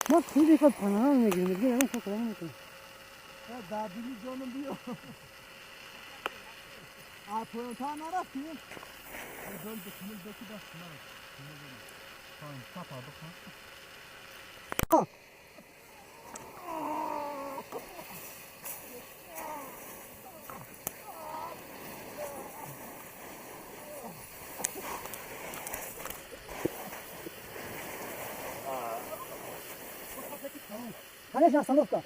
ما خیلی خوب پناه میگیریم دیگه الان فکر نمی‌کنم. دابیلی جانم بیا. آپوینتا نرفتی؟ جان بکمل بکی دست نرفت. Конечно, остановка.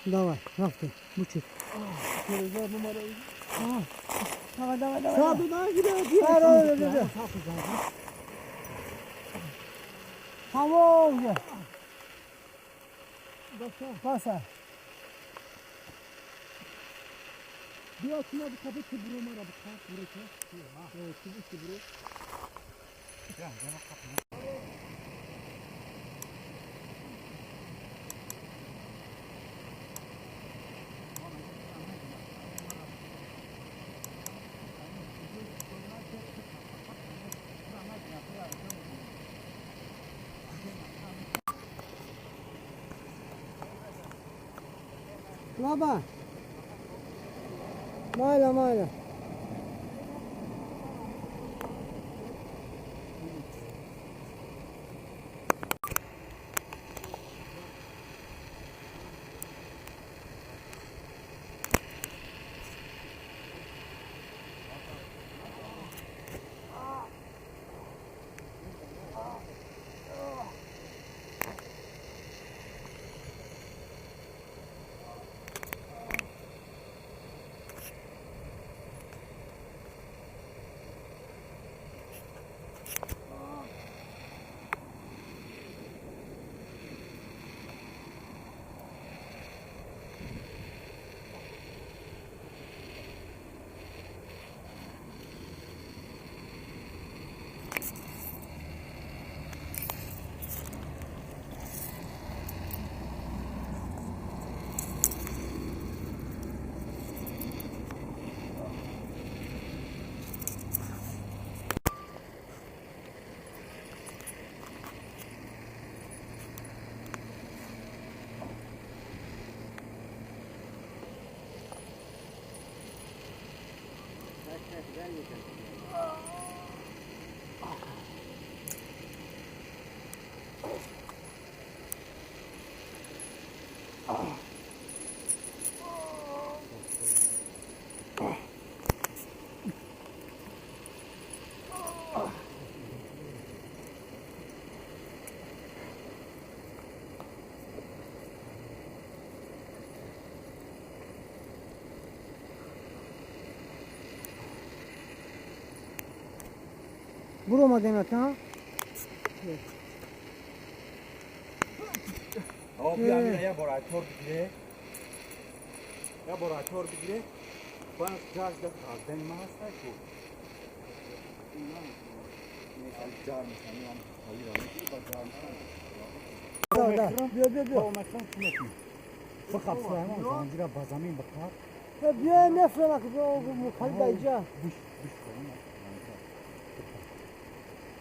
Давай, рафты, мучит. Давай, давай, давай. Tamam. Basa. Baba. Mayla mayla. Buroma demek ha?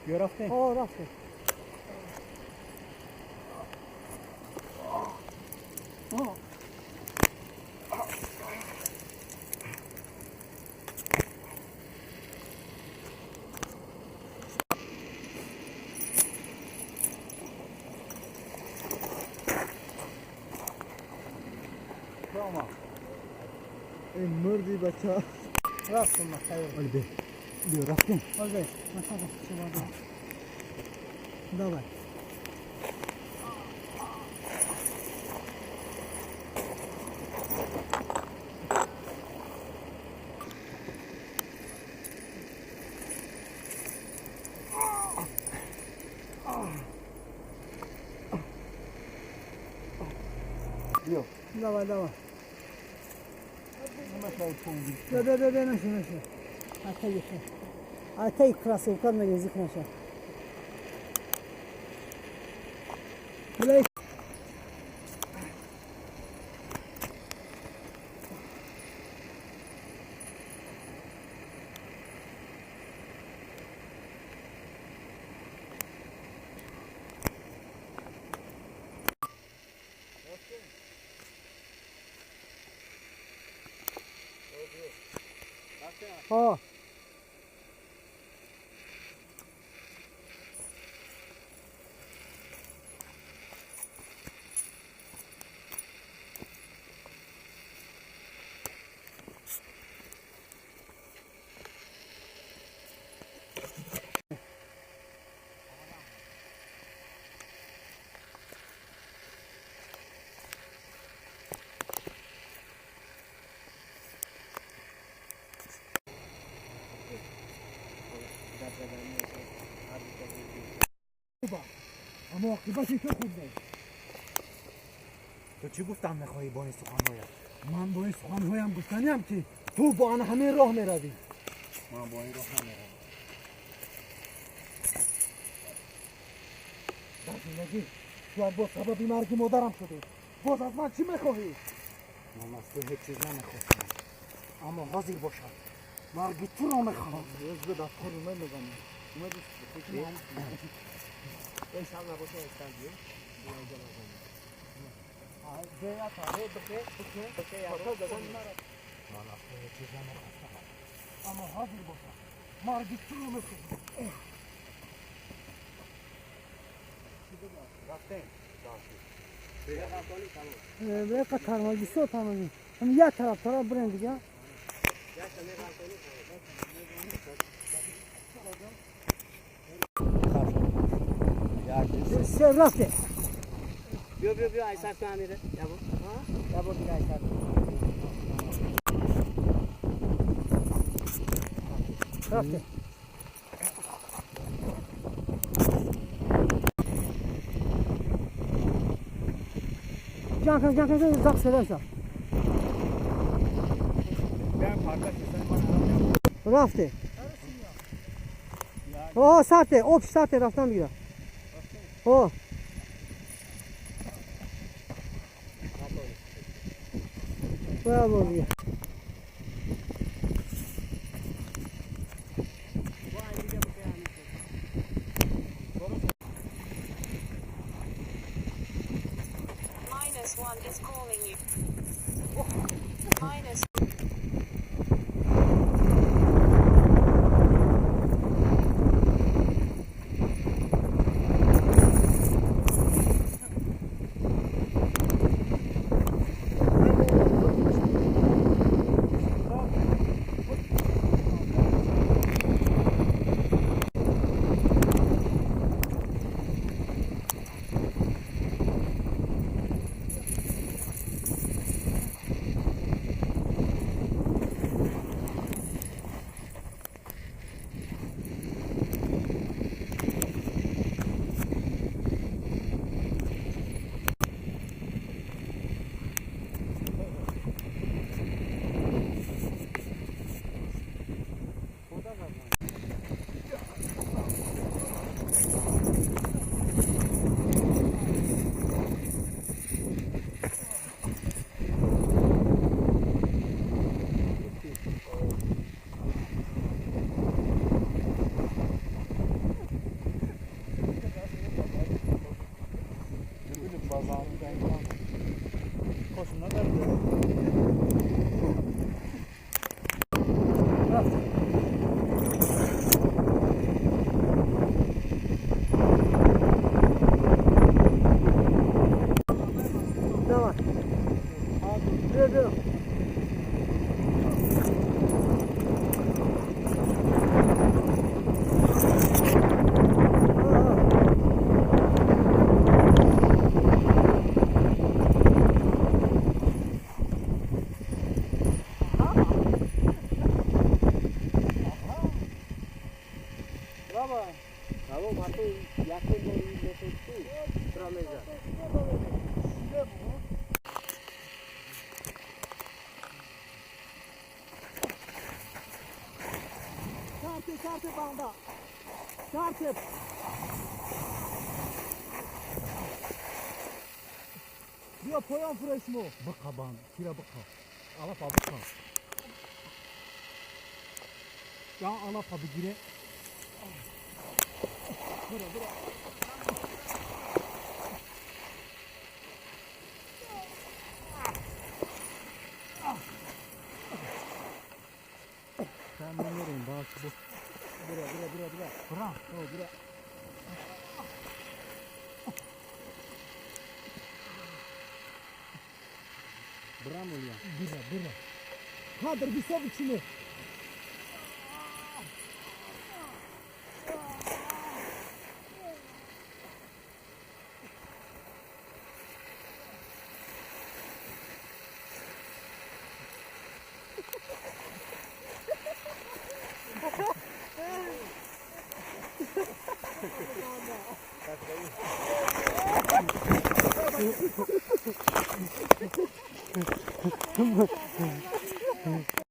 Rafting. Oh, rafting. Oh. مرضي بچا. Rafting ma hayır. Hadi. Diyor rafting. Hadi. Давай. Давай, давай. Да, да, да, да, наши, наши. Ата кроссовка мерези кнаша. Oh. اما عاقبتی تو خوب نیست. تو چی گفتم میخوایی با این سخنهایم؟ من با این سخنهایم گفتنیم که تو با آن همه راه میروی. من با این راه نمیروم. در زندگی تو هم با سبب مرگ مادرم شدی. باز از من چی میخواهی؟ من از تو هیچ چیز نمیخواستم، اما حاضر باشم مرگ تو را میخواهم. نیاز به دفتر من میزنم. من از تو هیچ چیز نمیخواستم، اما حاضر باشم مرگ تو را میخواهم. به ترماجی سو ترماجی هم یه طرف طرف برن دیگه. سه رفته. بیا بیا بیا ایسار تو امیره. یابو. یابو دیگه ایسار. رفته. Can can can zak seversen. Rafte. Oh sahte, op sahte raftan bir. Oh. Bravo diye. -1 is calling you. Minus. Сарте банда. Сарте. Бیا پایان فرشمو. Биқа банд, тира биқа. Алафа биқа. Я алафа бигире. Бura бura. Sen nereyim bak bu. Bura bura bura bura. Bura. О, bura. Бра муля. Bura bura. Кадр бисо бичине.